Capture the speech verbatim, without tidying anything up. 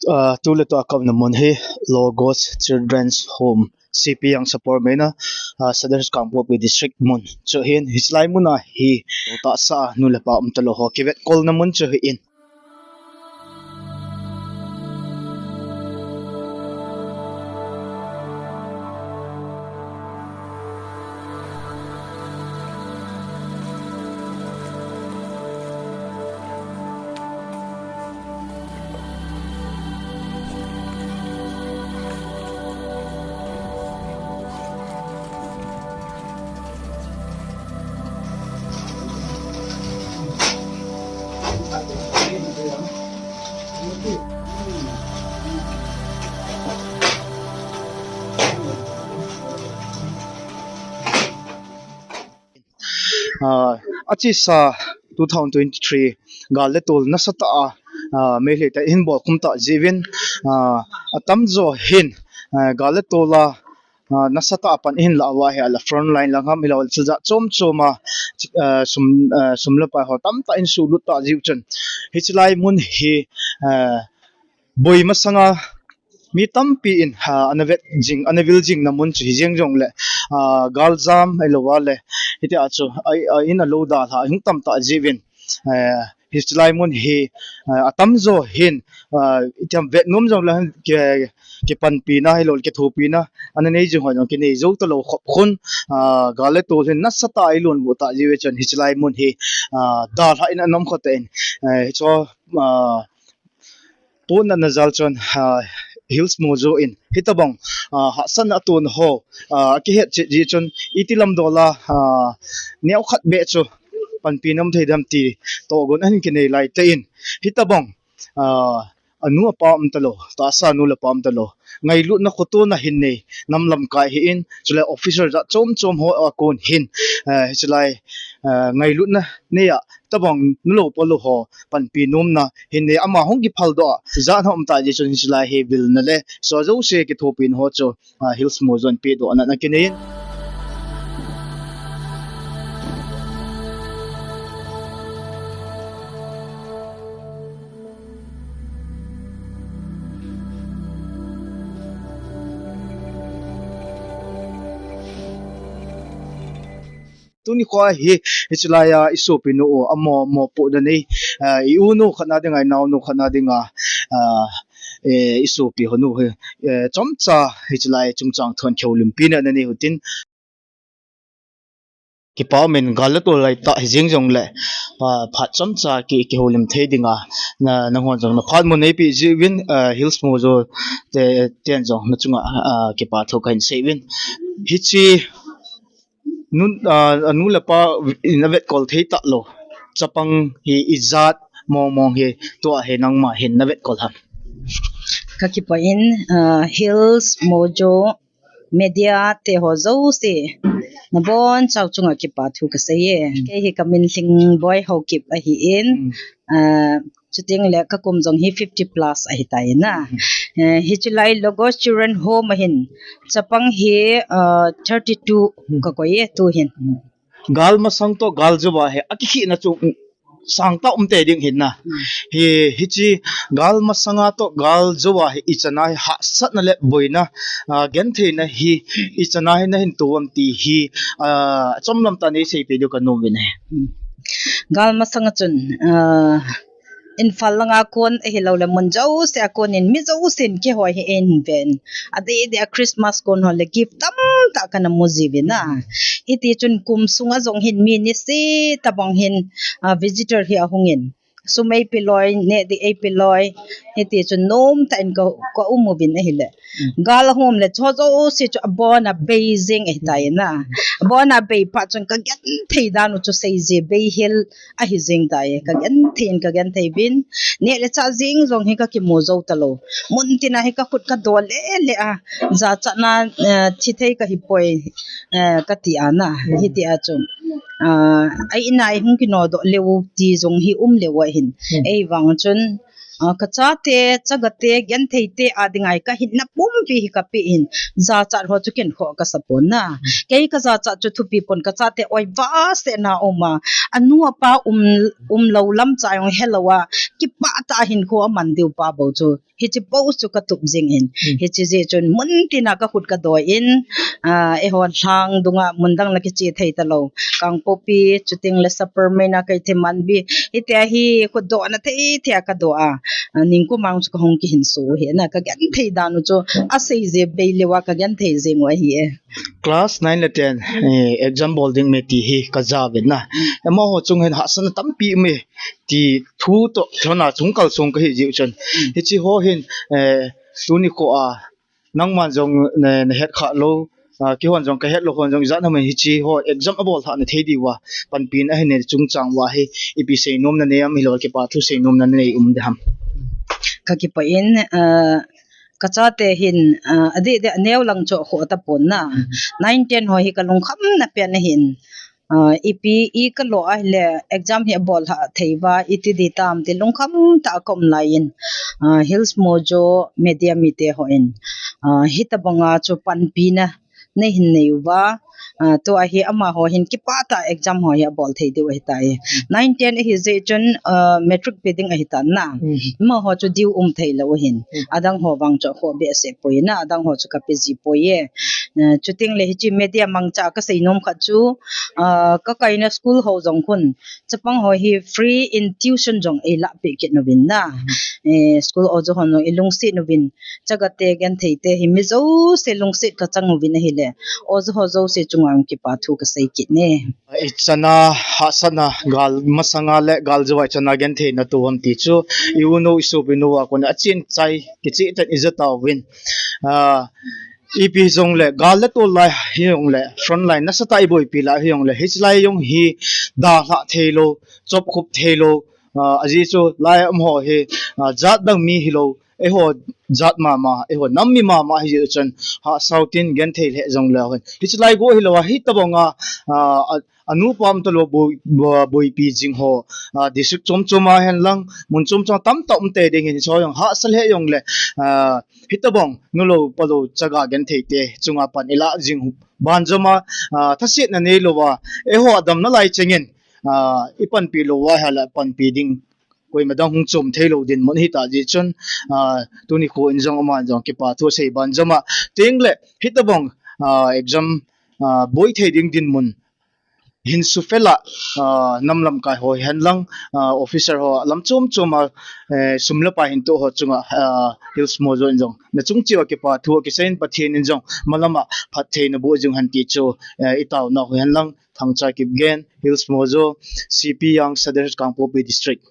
Ah, tule tua ka umna mun hi Logos Children's Home, C P Young Support Mena, ah, Sadar Kangpokpi District mun. Chu hin, hichelai muna hi, tahsa nu le pa umtalou ho kivetkolna mun chu hi in. Ah, achesa two thousand twenty-three gal le tol nasatah a, ah, Meitei te hin bolkhum tah jeh uvin, ah, atamjo hin, ah, gal le tol a, ah, nasatah a pan hin la uva hi ala front line lang ham hilou thil jat chom chom a, ah, sum, ah, sum le pai ho tamtah in suhlut tah jeh u chun. Hichelai mun hi, ah, boi masanga mi tampi in, ha, ana vet jing, ana vil jingna mun chu hi jeng jongle, ah, galjam ahilou le, hitia chu, a, a in a lou dalha hung tamtah jeh uvin, eh, hichelai mun hi, eh, atamjo hin, ah, itiam vet nom jongle, ki, kipanpina ahilou, kithopina, ana nei jing ho jong kinei jou talou khop khun, ah, gal le tol hin nasatah a ilon bu tah jeh uve chun hichelai mun hi, ah, dalha in ana um kho tan, eh, hicho, ah, Pon ana jal chun, ah, Hills Mojo in, hitobang, ah, hahsatna aton ho, ah, akihet chet jeh chun, iti lam dol a, ah, neokhat beh chu, panpi nom thei dem ti, tohgon ahin kinei lai tan, hitobang, ah, anu apa umtalou, tahsa nu le pa umtalou, ngailutna khotona hin nei, nam lamkai hi in, chule officer jat chom chom ho a kon hin, ah, hichelai, ah, ngailutna nei a, tobang nulou palou ho, panpi nomna, hin nei ama hung kiphaldoh a, jat ho um tah jeh chun hichelai hi vilna le, so jouse kithopina ho chu, ah, Hills Mojo in pedoh ana ana kinei in. Tuni khoa hi, hichelai a, i sopinu u, amo, mopohna nei, ah, i unu khat na dinga, i naonu khat na dinga, ah, eh, i sopi honu hi, eh, chomcha, hichelai chungchang thon kihoulimpi na, na nei u tin. Kipa umin gal le tol lai tah hi jeng jongle, ah, phat chomcha ki, kihoulim thei dinga, na, nangho jong na phat mun neipi jeh uvin, ah, Hills Mojo te, ten jong na chunga, ah, kipa thu kahin sei uvin. Hiche, Nun, ah, anu le apa in avetkol thei talou. Chapang hi ijat mong mong hi tua hi nangma hin navetkol ham. Kakipah in, ah, Hills Mojo Media te ho jouse nabonchau chunga kipa thu kasei e. Hmm. Kei hi kamin Lhingboi Haokip ahin, hmm, ah, Chuteng le kakum jong hi fifty plus ahitai na. Hmm. Eh, hichelai Logos Children Home ahin. Chapang hi, ah, thirty two, hmm, kakoi e tuhin. Hmm. Gal masang toh gal jouva hi akikhehna chu, mm, sangtah umte ding hin na. Hmm. Hi, hiche gal masanga toh gal jouva hi ichan a hi hahsatna le boina, ah, gentheina hi ichan a hi nahin to am ti hi, ah, chomlam tah in nei seipeh diu kanom uvin ahi. Hmm. Gal masanga chun, ah, Imphal langa kon ahilouleh mun jouse a konin mi jousen kihoi hi eihin ven. Adeh deh a Christmas kon ho le gift tamtah kana mu jiuvin a. Hiti chun kum sunga jong hin mi niseh tabang hin, ah, visitor hi ahungin. Sum eipe loi, neh ding eipe loi. Hiti chun nomtah in ka, ka um uvin ahile. Mm. Gal ahung um le chu jouse chu abon a bei jeng ahitai na. Abon a bei phat chun kagenthei dan u chu seije, beihel ahi jeng tai. Kagenthei in, kagenthei uvin. Neh le chah jeng jong hi kakimu jou talou. Mun tina hi kakhut kadoh lele a. Jachatna, eh, thithei kahipoi, eh, kati a na. Mm. Hiti a chu. Ah, a in a ihung kinodoh leu ti jong hi um leu ahin. Mm. Ahivang chun, Ah, kachate, chagate, gentheite adinga hi kahinna pumpi hi kapeh in, jachat ho chu ken khoh kasa pon na. Kei kajachat chu thupi pon, kachate oi vase na um a. Anu apa um, umlou lamcha jong helou a, kipah tah a hinkho aman diu pa bou chu. Hiche bou chu katup jing in. Hmm. Hiche jeh chun mun tina kakhut kadoi in, ah, eiho lhang dunga mun dang la kiche thei talou. Kangpokpi, chuting le Sapermeina, Keithelmanbi. Hitia hi khutdohna thei thei a kadoh a. Ah, ningkum a chu kahung kihinso u hi na, kagenthei dan u chu asei je bei leuva kagenthei jing u ahi e. Class nine le ten, eh, exam bol ding me ti hi kaja uvin na. Amaho chung hin hahsatna tampi um e ti thu toh thona chung kalsong kahi jiu chun. Hiche ho hin, eh, tuni kho a nangman jong na, nahet kha lou, ah, keihon jong kahet lou hon jong ijat ham hiche ho exam abol lhah na thei diuva panpina ahin nei chungchang uva hi ipi seinom nanei am, hilou kipathu seinom nanei um ding ham? Kakipah in, ah, kachate hin, ah, adeh deh aneo lang chu akhoh tapon na. Nine ten ho hi kalungkhamna pen ahin. Ah, ipi, i kalo ahile exam hi abol lhah thei uva, iti di tam ti lungkham tah a kaum lai in, ah, Hills Mojo media mite hon, ah, hitobanga chu panpina neihin nei uva, ah, tua hi amaho hin kipah tah a exam ho hi abol thei diu ahitai. Nine ten ahi jeh chun, ah, matric pe ding ahitan na. Hmm. Amaho chu due um thei lou ahin. Hmm. Adang ho vang chu akhoh behseh poi na, adang ho chu kape ji poi e. Eh, chuting le hiche media mangcha a kaseinom khat chu, ah, kakaina school ho jong khun, chapang ho hi free in tuition jong eilah peh kit uvin na. Eh, school oja hon jong ilungset uvin, chagate gentheite hi mi jouse lungset kachang uvin ahile, oja ho jouse chunga kipathu kasei kit e. Ichan a hahsatna gal masanga le gal jouva ichan a gentheina toh ham ti chu, i-u nu isopinu a kona achen chai kicheh tah in ija tauvin. Ah, ipi jongle, gal le tol lai hijongle, front line nasatah a iboipi lai hijongle, hichelai jong hi dalhah theilou, chopkhup theilou, ah, ajeh chu lai a umho hi, ah, jat dang mi hilou, eiho jat mama, eiho nam mi mama ahi jeh chun, hahsao tin genthei lheh jongleu hen. Hichelai go hilou a, hitobanga, ah, a, anupa umtalou boi, bo-, boipi jing ho, ah, district chom chom a hen lang, mun chom chom a tamtah um tei ding hin, hiche jong hahsa lheh jongle, ah, hitobang nulou palou chaga gentheite chunga pan ilah jing banjom a, ah, thasetna neilouva, eiho adam nalai chengin, ah, ipanpi louva, hala panpi ding koima dang hung chom theilou dinmun ahitah jeh chun, ah, tuni kho in jong aman jong kipathu asei banjom a, chuting le hitobang, ah, exam, ah, boi thei ding dinmun hin sufel a, ah, nam lamkai ho hihen lang, ah, officer ho lam chom chom a, eh, sum le pai hin toh ho chunga, ah, Hills Mojo in jong nachung cheh uva kipathu akisei in, Pathen in jong malam a phattheina boh jing hen ti chu, eh, itaona ho hihen lang, Thangcha Kipgen, Hills Mojo, C P Young, Sadar, Kangpokpi District.